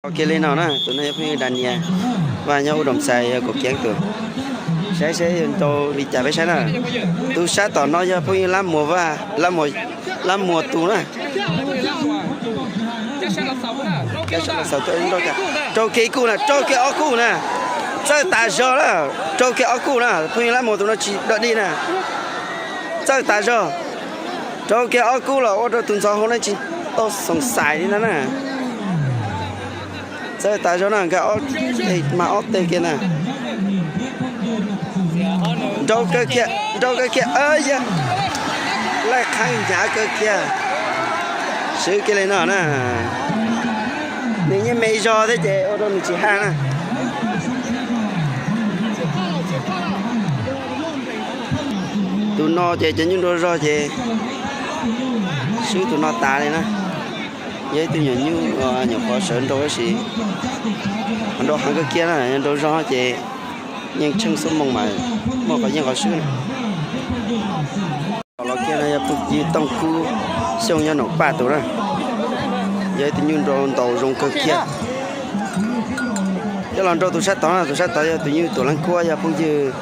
Kiag li no na, tus no yog phooj ywg Daniel Vaj nyob Ub Doos Xais, yog Kaum Kiab tus. Saib seb yuav nrau li cas peb saib na. Tus sab tom no yog phooj ywg Lab Muas Vaj, Lab Muas tus na. Rau kiag ib kuj na, rau kiag ob kuj na. Txawj tas zog na, rau kiag ob kuj na, phooj ywg Lab Muas tus no tsis dog dig na. Txawj tas zog, rau kiag ob kuj los ua rau tus ntxhov hauv no tsis tau xoom xais li no na. Txawj tas zog na, nkag ob teg mas ob teg kiag na. Nrau kawg kiag, nrau kawg kiag, yog laij qhaeb hnyav kawg kiag. Swb kiag li no na. Nws yeej me zog thiab ces ua rau nws tsis haj na. Tus no ces cov nyuj nrau zog ces swb tus no tas li na. Yog ib tug nyuam nyuj nyuam qhuav sawv nrau tab sis qhov nrau heev kawg kiag na, yog nrau zog ces yeej tsheej xuab moos mas muaj qhov yeej qhov swb na. Los kiag no yog phooj ywg Tooj Kub Xyooj nyob Noom Paj tus na. Yog ib tug nyuj nrau ntaus zoo kawg kiag. Coj los nrau tus sab tod na, tus sab tod yog tus nyuj tuam leej kuab, yog phooj ywg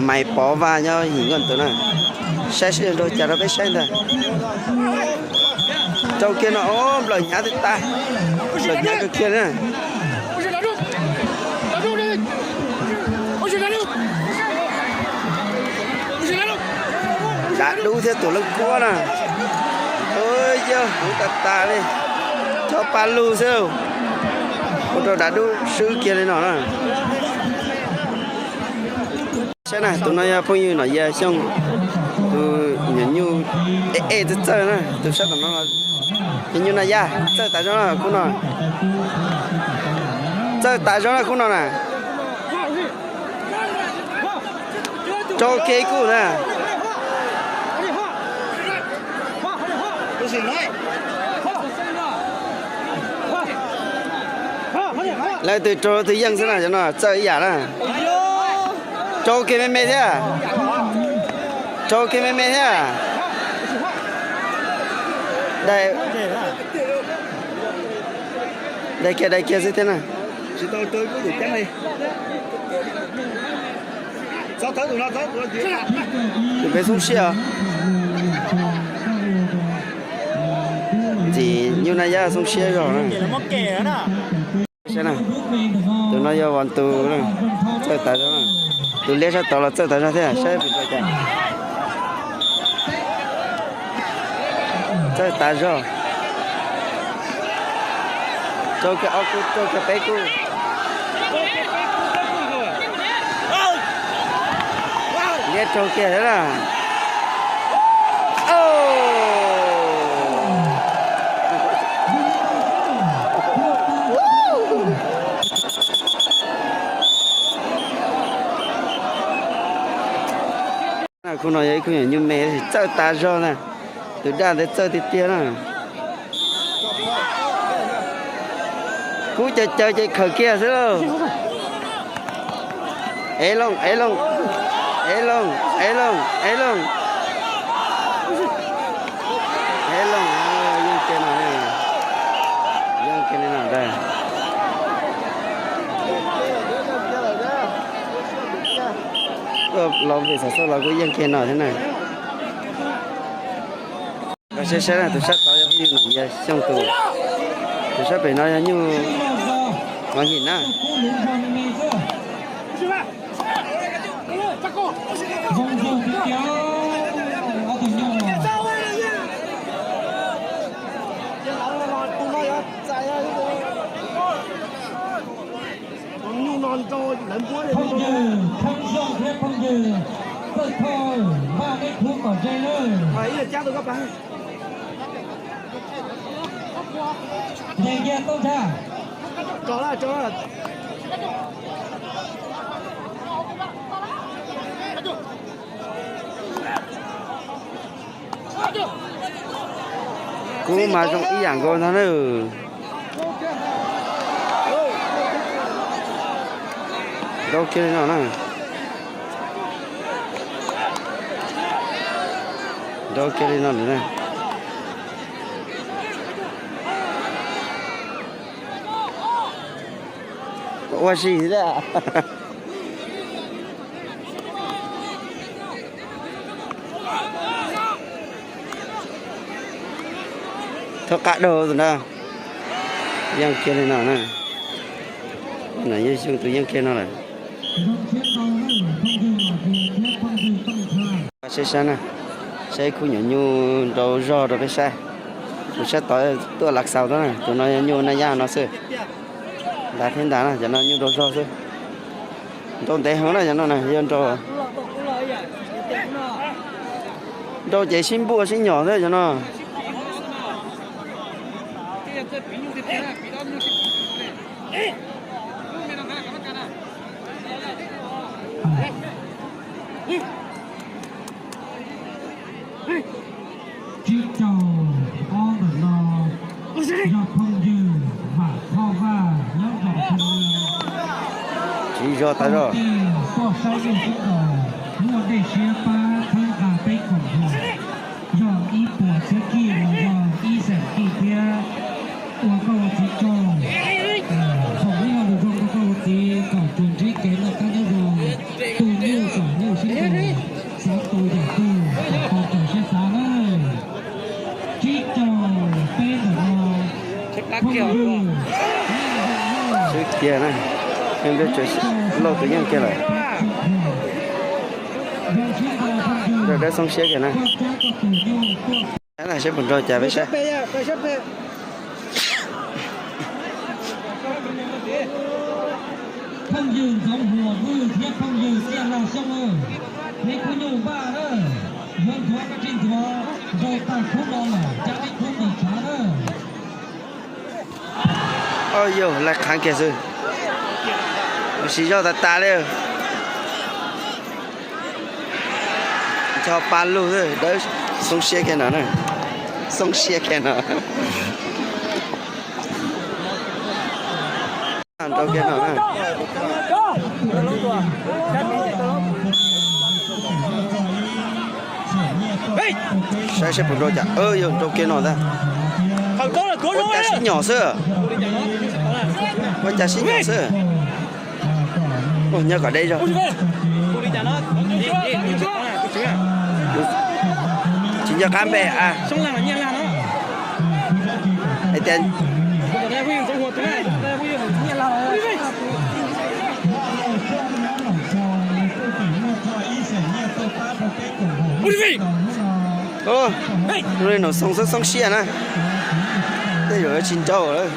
Maiv Pov Vaj nyob Yim Nkoj tus na. Saib seb yuav nrau cas rau peb saib ntag. Rau kiag no, nplawm hnyav tiag tas, nplawm hnyav kawg kiag na. Dav dub thiab tuam leej kuab na. Yog heev tas tas li, chob paj lug xwb, ua rau dav dub swb kiag li no na. Saib na, tus no yog phooj ywg Nom Yaj Xyooj, tus nyuam nyuj ej ej txawj txawj na, tus sab tom no, nyuam nyuj Naj Yaj txawj tas zog na khub no. Txawj tas zog na khub no na. Rau kiag ib kuj na. Lawv twb rau twb yeej xwb na, cov no txawj ib yam na. Rau kiag me me thiab. Rau kiag me me thiab. Dai, dai kiag dai kiag xwb thiab na. Tus peb xoob siab. Ntxim nyuj Naj Yaj xoob siab zog na. Saib na, tus no yog Vos Ntus, txawj tas zog na. Tus liab sab tod los txawj tas zog thiab, saib puas tau cas. Txawj tas zog. Rau kiag ob kuj, rau kiag peb kuj. Liab rau kiag thiab na. Khub no yog ib khub nyuam nyuj me, txawj tas zog na. Tus daj ntawd txawj tiag tiag na. Kub caws caws ces khawm kiag xwb lauj. Ev loo, ev loo, ev loo, ev loo, ev loo. Ev loo, yeej kiag no, yeej kiag li no ntag. Tuaj los vim xov xoj los kuj yeej kiag no thiab na. Koj saib saib na, tus sab tod yog phooj ywg Nom Yaj Xyooj tus, tus sab pem no yog nyuj Vaj Yim na. Phooj ywg Khab Xyooj thiab phooj ywg Txawj Thoj, npaj peb khub kom ze lawm. Nqes kiag Tooj Tshaj. Kub mas zoo ib yam nkaus ntag na. Nrau kiag li no na. Nrau kiag li no lawm na. Ua si thiab. Thov qab dhau tus na. Yeej kiag li no na. No yog Xyooj tus yeej kiag no lawm. Saib saib na, saib khub nyuam nyuj nrau zog rau peb saib. Tus sab tod tuaj Lav Xaus tod na, tus no yog nyuj Naj Yaj no xwb. Ntas thiab ntas na, cov no nyuj nrau zog xwb. Nrau ntev heev na cov no na, yog nrau, nrau ces sib npuaj sib nyom xwb cov no. Tsib caug ob ntawm no yog phooj ywg Vam Thoj Vaj nyob zos Thoj Vaj. Tsiv zog tas zog. Tuaj saib nyuj sib ntaus, muaj dej siab pab thawb nqa peb khoom nqua, yog ib puas txhiab kij los yog ib xees kij thiab. Ua koj ua txiv tsaug, foom ib lo lus zoo rau koj ua txiv kom tsuas ntsib kev noj qab nyob zoo, tu nyuj kom nyuj sib ntaus, xav tu yam twg kom tau raws siab xav na. Tsib caug peb ntawm no, phooj ywg. Swb kiag na, Lauj tus yeej kiag lawm. Dawb xoob siab kiag na. Saib puas nrau cas peb saib. Phooj ywg Ntxoov Huas Vwj thiab phooj ywg Xiaj Laj Xyooj, neb khub nyuj npaj na, yuav ntxuav koj tsis ntxuav, nrau tag khub no lawm cab ib khub ntawd tshav na. Au yau, laij qhav kiag xwb. Siv zog tas tas li. Ncho pa lug xwb, dawb xoob siab kiag no na. Xoob siab kiag no. Nrau kiag no na. Saib seb puas nrau cas, yog nrau kiag no ntag. Ua cas sib nyom xwb. Ua cas sib nyom xwb. Nyob kom deb zog. Tsis nco qab npe a. Hais tias Ub, lub no xoo xoob xoob siab na. Tej zaum yuav tsis nrau lawm.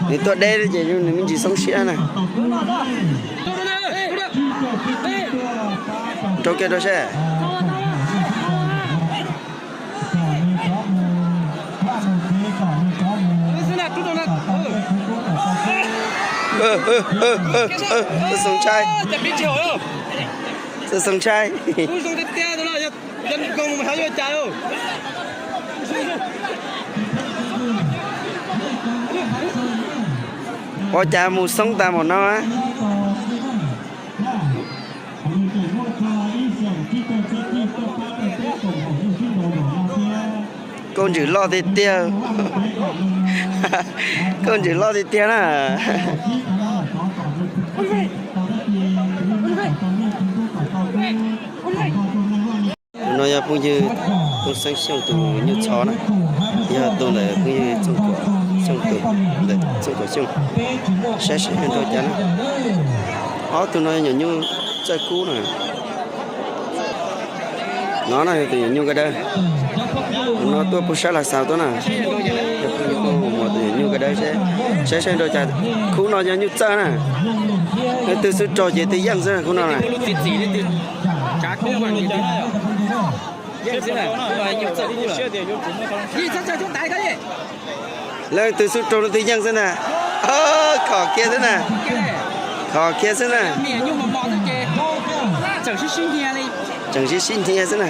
Nws tuaj deb ces nws me ntsis xoob siab na. Nrau kiag rau seb. Xoo ntshai. Xoo ntshai. Ua cas mus xoob tas mus no. Kauj ntswm loj tiag tiag. Kauj ntswm loj tiag tiag na. Tus no yog phooj ywg Tooj Xeeb Xyooj tus nyuj txhov na, yog tus ntawm phooj ywg Txooj Kuam Xyooj tus, ntawm Txooj Kuam Xyooj. Saib seb nrau cas na. Ob tug no nyuam nyuj txawj kub na. No na yog tus nyuam nyuj nkaj dawb. Tus no tuaj pug sab Laj Xaus tuaj na. Yog phooj ywg Muas tus nyuam nyuj nkaj dawb seb, saib seb nrau cas. Khub no yog nyuj txawj na. Leej twg xub raug ces twb yeej xwb na khub no na. Leej twg xub raug leej twg yeej xwb na. Khom kiag xwb na. Khom kiag xwb na. Tseem sib sib hnia xwb na.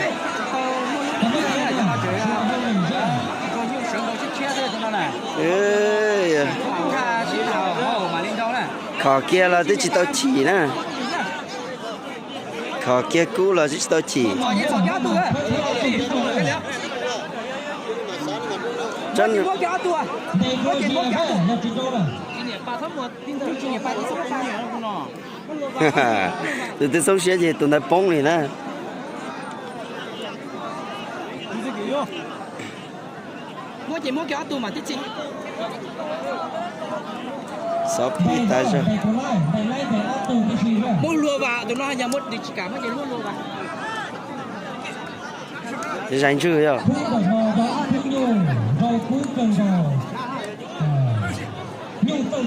Khom kiag los twb tsis tau chim na. Khom kiag kub los twb tsis tau chim. Tus twg xoob siab ces tus ntawd poob li na. Xov pib tas zog. Zais ntswg yog.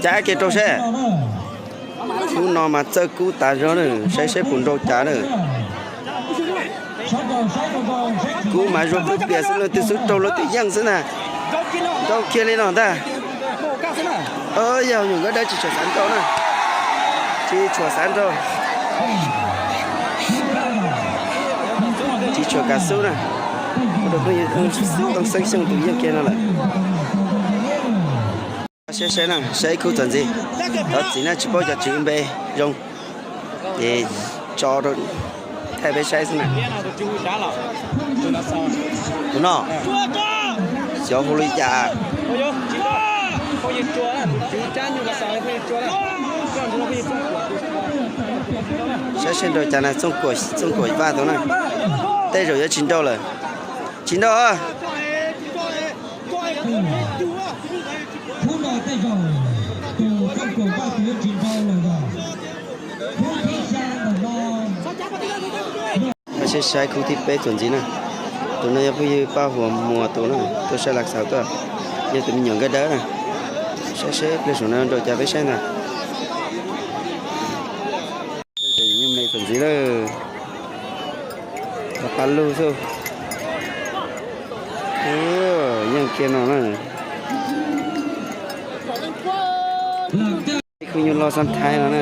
Cav kiag rau seb. Khub no mas txawj kub tas zog na, saib seb puas nrau cav na. Kub mas zuag kub plias xwb, leej twg xub raug leej twg yeej xwb na. Nrau kiag li no ntag. Yog nyuam nkauj dawb tsis tshua xav nrau na. Tsis tshua xav nrau. Tsis tshua kav xub na. Ua rau phooj ywg Tooj Xeeb Xyooj tus yeej kiag no lawm. Saib saib na, saib ib khub txuas ntxiv. Thov txim na, tsis paub cov tswv npe zoo, ces tso rau thaij peb saib xwb na. Tus no xyov hu li cas. Saib seb nrau cas na, Txooj Kuam, Txooj Kuam Vaj tau na. Tej zaum yuav tsis nrau lawm. Tsis nrau. Saib seb, saib khub thib peb txuas ntxiv na. Tus no yog phooj ywg Paj Huas Muas tus na, tuaj saib Lav Xaus tuaj, yog tus me nyuam nkauj dawb na. Saib seb pliag saum no nrau cas peb saib ntag. Nyuj me txuas ntxiv lawm. Qab lug xwb. Yeej kiag no na. Khub nyuj loj xab thaib no na.